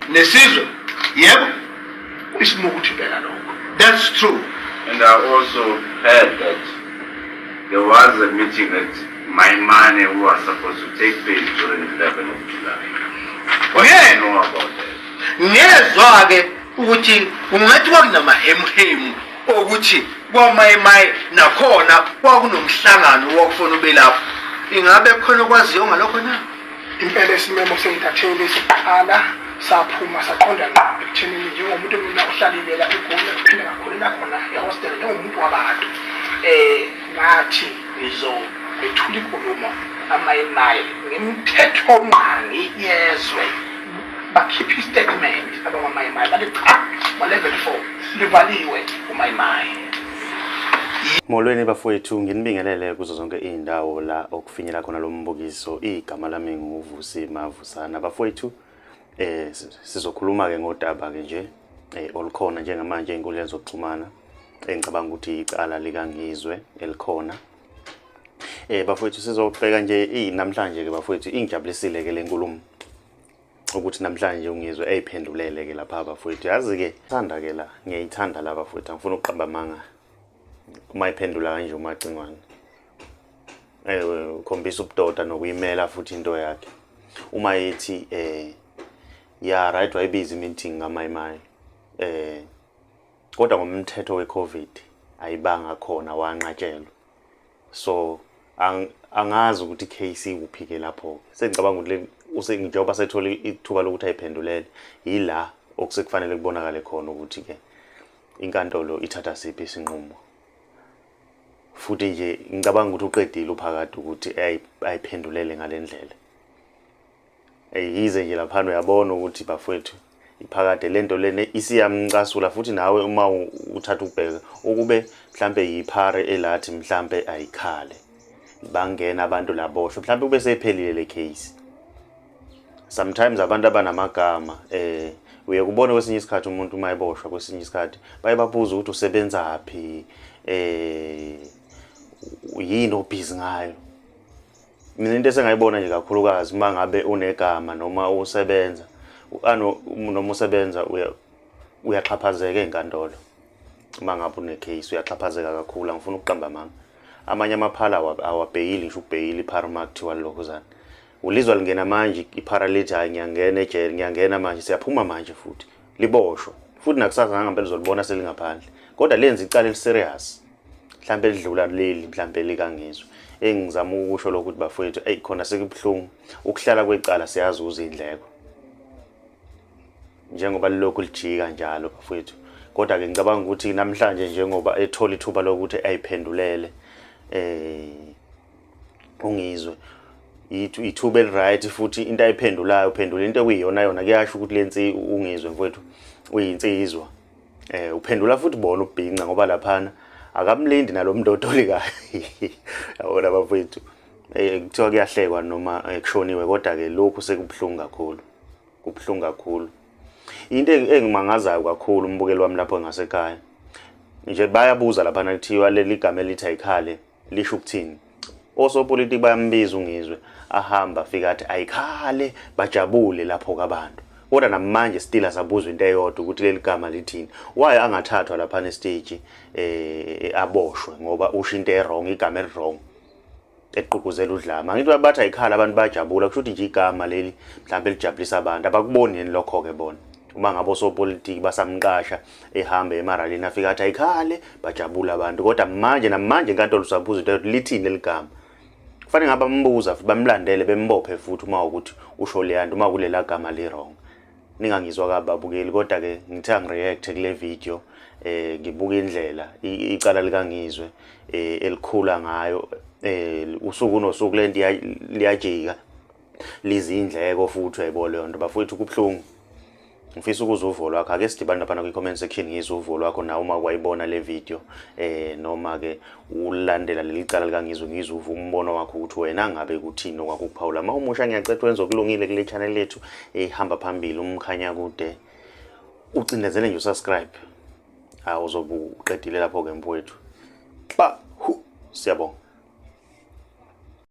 Nesizwe, yebo, kuyisimo ukuthi impela lokho. That's true. And I also heard that there was a meeting at Maimane who was supposed to take place during the 11th of July. What do you know about that? Ngezwa-ke ukuthi kungathi kwakunamahemuhemu okuthi kwaMayimayi nakhona kwakunomhlangano owakufuna ube lapho. Ingabe khona okwaziyo ngalokho na? Impela isimemo seyintatheli sokuqala saphuma saqonda ngqo ekuthenini njengomuntu mina ohlalile la eGoli, ngiphinde ngakhulela khona ehostela njengomuntu wabantu, ngathi ngizokwethula inkulumo aMayimayi ngemithethonqangi yezwe. Bakhipha istatement abakwaMayimayi, bathi cha, ngo-level 4 livaliwe uMayimayi. Molweni bafowethu, nginibingelele kuzo zonke izindawo la okufinyela khona lo mbukiso. Igama lami nguVusi Mavusana. Bafowethu, sizokhuluma ke ngodaba ke nje olukhona njengamanje ey'nkundleni zokuxhumana, engicabanga ukuthi icala likaNgizwe elikhona. Bafowethu, sizobheka nje namhlanje ke bafowethu, ingijabulisile ke le nkulumo ukuthi namhlanje uNgizwe eyiphendulele ke lapha bafowethu. Yazi ke thanda ke la, ngiyayithanda la bafowethu, angifuni ukuqamba amanga. Uma iphendula kanje uMacingwane, ukhombisa ubudoda nokuyimela futhi into yakhe. Uma ethi ya right, wayibiza i-meeting ngaMayimayi, kodwa ngomthetho we-COVID ayibanga khona, wanqatshelwa. So angazi ukuthi i-case ikuphi ke lapho. Sengicabanga ukuthi njengoba sethole ithuba lokuthi ayiphendulele, yila okusekufanele kubonakale khona ukuthi ke inkantolo ithatha siphi isinqumo. Futhi nje ngicabanga ukuthi uqedile uphakade ukuthi ayiphendulele ngale ndlela. Yize nje laphana uyabona ukuthi bafowethu iphakade lento lena isiyamcasula, futhi nawe uma uthatha ukubheka ukube mhlambe yiphare elathi mhlambe ayikhale, bangena abantu laboshwa, mhlambe kube seyiphelile le case. Sometimes abantu abanamagama, uye kubona kwesinye isikhathi umuntu uma eboshwa, kwesinye isikhathi baye babuza ukuthi usebenzaphi, yini obhizi ngayo. Mina into esengayibona nje kakhulukazi, uma ngabe unegama noma usebenza ano noma usebenza, uyaxhaphazeka enkantolo. Uma ngabe une-case uyaxhaphazeka kakhulu, angifuni ukuqamba amanga. Amanye amaphala awabheyili, ngisho ukubheyila iphara uma kuthiwa lilokhuzana, ulizwa lingena manje iphara lithi hhayi, ngiyangena ejele, ngiyangena manje, siyaphuma manje, futhi liboshwa futhi nakusasa ngangempela uzolibona selingaphandle, kodwa lenza icala eli-serious mhlambe elidlula leli mhlambe likaNgizwe. Engizama ukusho lokhu ukuthi bafowethu, eyi khona sekubuhlungu ukuhlala kwecala, siyazi izindleko njengoba lilokhu lijika njalo bafowethu. Kodwa-ke ngicabanga ukuthi namhlanje njengoba ethola ithuba lokuthi ayiphendulele uNgizwe, ithuba eli-right, futhi into ayiphendulayo uphendula into ekuyiyona yona. Kuyasho ukuthi lensi uNgizwe mfowethu uyinsizwa, uphendula futhi bona ubhinca, ngoba laphana akamlindi nalomntu otolikayo. Yabona bafowethu, kuthiwa kuyahlekwa noma kushoniwe, kodwa ke lokhu sekubuhlungu kakhulu, kubuhlungu kakhulu. Into engimangazayo kakhulu, umbukeli wami lapho ngasekhaya nje, bayabuza laphana, kuthiwa leli gama elithi ayikhale lisho ukuthini? Osopolitiki bayambiza uNgizwe, ahamba afika athi ayikhale, bajabule lapho kabantu, kodwa namanje still asabuzwa into eyodwa ukuthi leli gama lithini. Why angathathwa lapha stage aboshwe ngoba usho into e-wrong, igama eli-wrong equguzela udlame? Angithi bathi ayikhala, abantu bayajabula, kusho ukuthi nje igama leli mhlawumbe lijabulisa abantu. Abakuboni yini lokho-ke bona? Uma ngabe osopolitiki basamqasha, ehambe emaralini, afika athi ayikhale, bajabula abantu, kodwa manje namanje enkantolo usabuza into yokuthi lithini leli gama. Kufanele ngabe bambuza futhi bamlandele, bembophe futhi uma ukuthi usho leya nto, uma kulela gama li-wrong. Ningangizwa kabi babukeli, kodwa-ke ngithe angi-react kule video, ngibuka indlela icala likaNgizwe elikhula ngayo usuku nosuku. Lento liyajika lizindleko futhi, uyayibona leyo nto bafowethu, kubuhlungu. Ngifisa ukuzwa uvo lwakho. Ake sidibane laphana kwi-comment section, ngizwe uvo lwakho nawe uma kwayibona le video, noma ke ulandela leli cala likaNgizwe, ngizwe uvo umbono wakho ukuthi wena ngabe kuthini okwakho ukuphawula. Uma umusha, ngiyacela wenza okulungile kule channel yethu ehamba phambili, umkhanya kude, ucindezele nje usubscribe. Hawu, uzobe uqedile lapho-ke mfowethu. Ba hu, siyabonga.